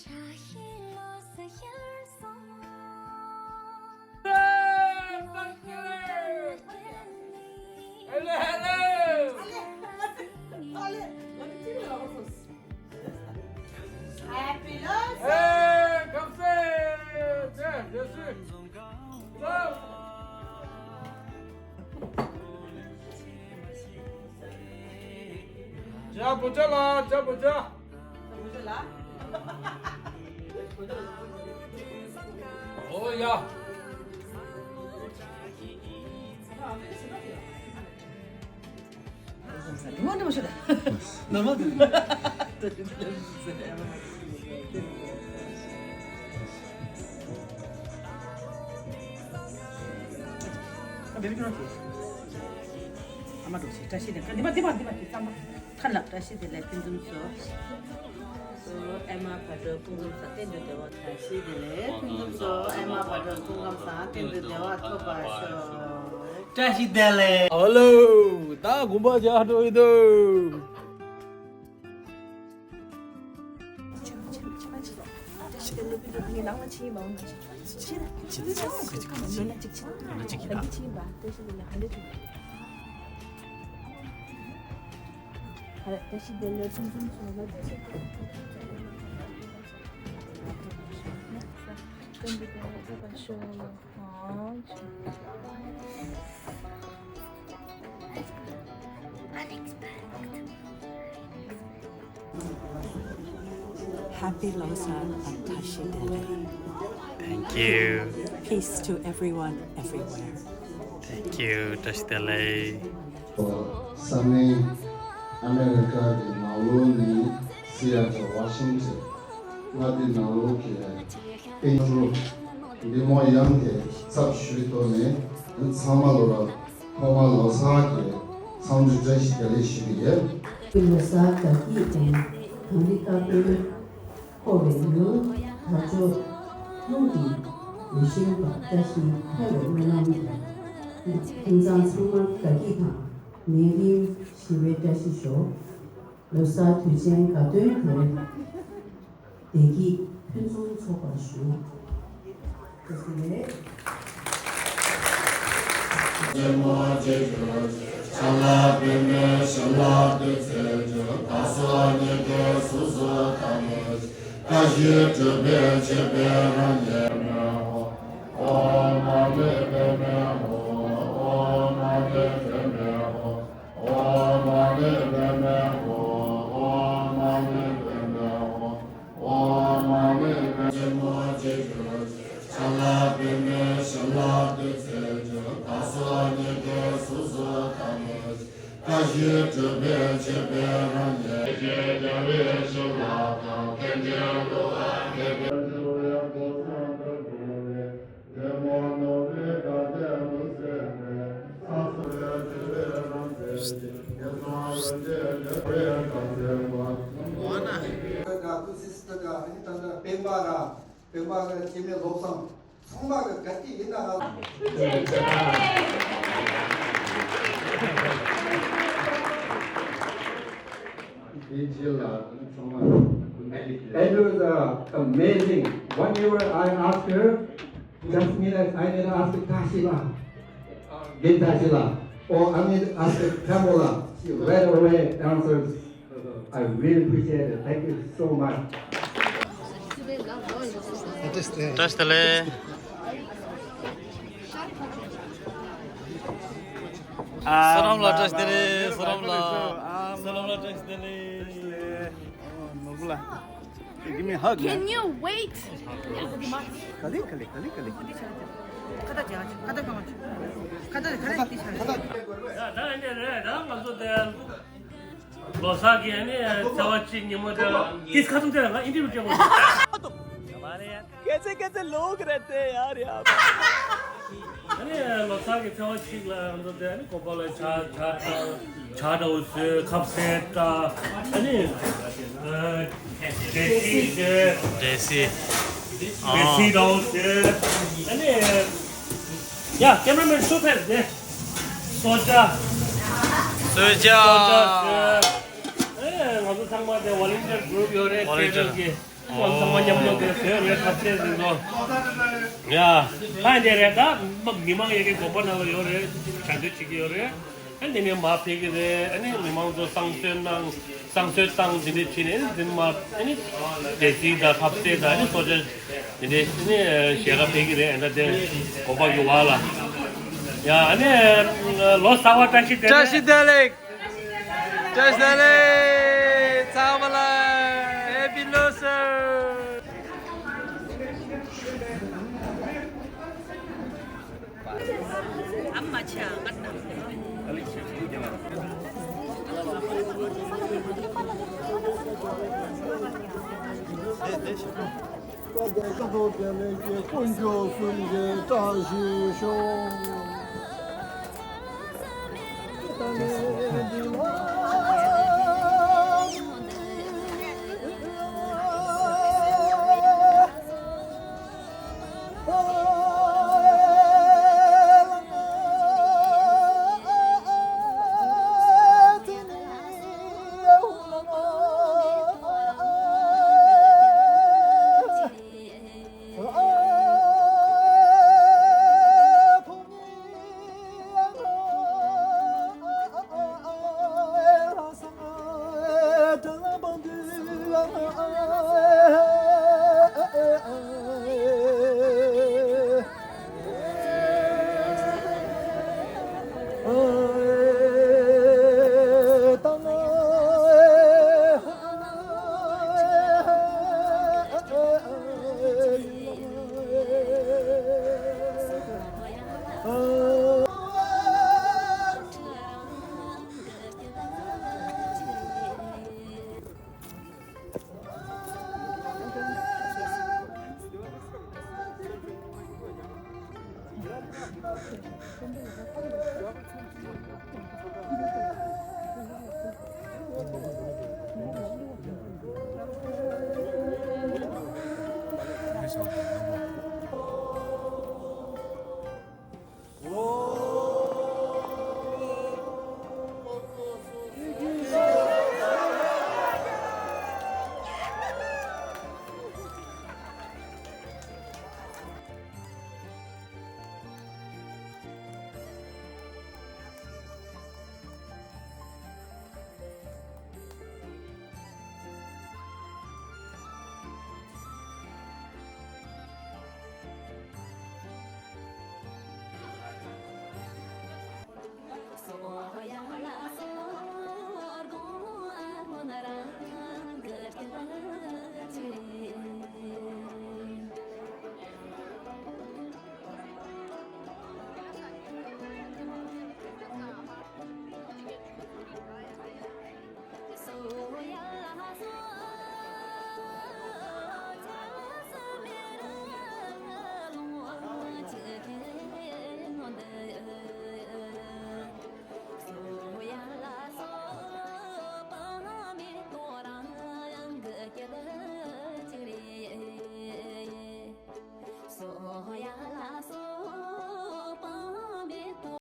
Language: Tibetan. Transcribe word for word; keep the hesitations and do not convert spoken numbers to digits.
Hello, hello. Happy Losar. Hey, come say. Yeah, yes, sir. ཇ་བོ་ཇ་ལ། ཇ་བོ་ཇ། ཨོ་ཡ། ཨ་མ་བཀྲ་ཤིས་བདེ་ལེགས། ཕུན་སུམ་ཚོགས། ཨེ་མ་བག་གྲོ་སྐུ་ཁམས་བཟང་། གཏན་དུ་བདེ་བ། བཀྲ་ཤིས་བདེ་ལེགས། ཕུན་སུམ་ཚོགས། ཨེ་མ་བག་གྲོ་སྐུ་ཁམས་བཟང་། གཏན་དུ་བདེ་བ་ཐོབ་པར་ཤོག་བཀྲ་ཤིས་བདེ་ལེགས། ཨོ་ལོ། ད་དགོན་པ་ཇ་འགྲོ་ཡི་འདུག Happy Losar and བཀྲ་ཤིས་བདེ་ལེགས། Thank you. Peace to everyone, everywhere. Thank you. བཀྲ་ཤིས་བདེ་ལེགས། ས་གནས་ཨ་མེ་རི་ཀ་གི་ནང་ལོགས་ནས་སི་ཨེ་ཊི་ལ་ཝ་ཤིང་ཊོན། མངའ་སྡེ་ནང་ལོགས་ཀྱི་དཔལ་འབྱོར་འདི་མོ་ཡང་དེ་ཚབ་ཞུས་ཐོག་ནས་ཚང་མ་ལོ་ར་ཐོག་མ་ལོ་གསར་གྱི་ཚང་མ་བཀྲ་ཤིས་བདེ་ལེགས་ཞུ་གི་ཡོད། ལོ་གསར་དགའ་སྐྱིད་དང་གངས་རི་དཀར་པོའི་འཁོར་བའི་ཡུལ་དར་ལྕོག་ཀླུང་གི་ལེགས་ཤིང་བ། བཀྲ་ཤིས་འཕེལ་བའི་སྨོན་ལམ་དང་། ཁྱིམ་ཚང་ཚང་མ་དགའ་སྐྱིད་དང་ནད་རིམས་ཞི་བའི་བཀྲ་ཤིས་ཤོག་ལོ་གསར་དུས་ཆེན་དགའ་སྟོན་དེར་བདེ་སྐྱིད་ཕུན་སུམ་ཚོགས་པར་ཞུ། ཐུགས་རྗེ་ཆེ། སྤེན་པ་ར། སྤེན་པ་ར་སྐྱེ་དམན་བློ་བཟང་། ཚང་མ་གི་དགའ་སྐྱིད་ཡིན་ན་ཧ་ལམ། དེ་རྗེས་ལ་ཚང་མ་སྐུ་འདེབས་ཀྱི། It was uh, amazing. Whenever I ask her, just mean that I need to ask Tashila, Gin Tashila, or I need to ask Tamola. She right away answers. I really appreciate it. Thank you so much. བཀྲ་ཤིས་བདེ་ལེགས། བཀྲ་ཤིས་བདེ་ལེགས། བསོད་ནམས་ལ་བཀྲ་ཤིས་བདེ་ལེགས། བསོད་ནམས་ལ། བསོད་ནམས་ལ་བཀྲ་ཤིས་བདེ་ལེགས། ནོར་བུ་ལགས། Give me a hug, man. Can you wait? ག་ལེ་ག་ལེ་ག་ལེ་ག་ལེ། ད་ཨ་ནི་རེད་ད་ང་ཚོ་དེ། ལོ་གསར་གྱི་ཨ་ནི་ཚེས་པ་གཅིག་ཉིན་མོ་དེ་ཏིས་ཁ་ཐུམ་དེ་ལ་ང་ཨིན་ཊར་བིའུ་སྤྲད་དགོས་འདུག་སྐད་ཆ་སྐད་ཆ་ལོག་རེད་དེ་ཡར་ཡར། ཨ་ནི་ལོ་གསར་གྱི་ཚེས་པ་གཅིག་ལ་ང་ཚོ་དེ་ཨ་ནི་དགོན་པ་ལ་ཇ་ཇ་ཇ་འདྲ་བོ་བཟོས། ཁབ་སེ་ཏྲ། ཨ་ནི་འབྲས་སིལ་བཟོས། འབྲས་སིལ། འབྲས་སིལ་འདྲ་བོ་བཟོས། ཨ་ནི། ཡ། ཀེམ་ར་མེན་ཤོ་ཕེབས་ཏེ། གསོལ་ཇ། གསོལ་ཇ། གསོལ་ཇ་ཟེར། ཨེ། ང་ཚོ་ཚང་མ་དེ་ཝོ་ལན་ཊི་ཡར་གུ་རུབ་ཡོད་རེད། ཝོ་ལན་ཊི་ཡར། ཕེ་ཌ་རལ་གྱི། ཚང་མ་མཉམ་དུ་དེ་བཟོས་རེད། ཐབས་ཤེས་ཟིན་ཐོ། ཡ། ད་འདི་རེད། ད་མི་མང་ཡ་གི་དགོན་པ་ནང་ལ་ཡོད་རེད། བྱ་འདོད་བྱེད་ཀྱི་ཡོད་རེད། ཨ་འདི་ནས་མར་ཕེབས་ཀྱི་རེད། ཨ་ནི་མི་མང་ཚོ་བསང་གསོལ་གནང་། བསང་གསོལ་བཏང་། འདི་འདྲ་བྱས་ནས་ཨ་ནི་འདི་མར་ཨ་ནི་སྡེ་སྲིད་དང་ཐབས་ཟས་དང་ཨ་ནི་སོ་ཅག་འདི་འདྲ་ཨ་ནི་ཞལ་ཁ་ཕེབས་ཀྱི་རེད། ཨ་ད་དེ་དགོན་པ་གི་བར་ལ། ཡ། ཨ་ནི་ལོ་གསར་བ་བཀྲ་ཤིས་བདེ་ལེགས། བཀྲ་ཤིས་བདེ་ལེགས། བཀྲ་ཤིས་བདེ་ལེགས། ཚང་མ་ལ་Happy Losar། དཀོན་མཆོག་གསུམ་གྱི་བཀྲ་ཤིས་ཤོག།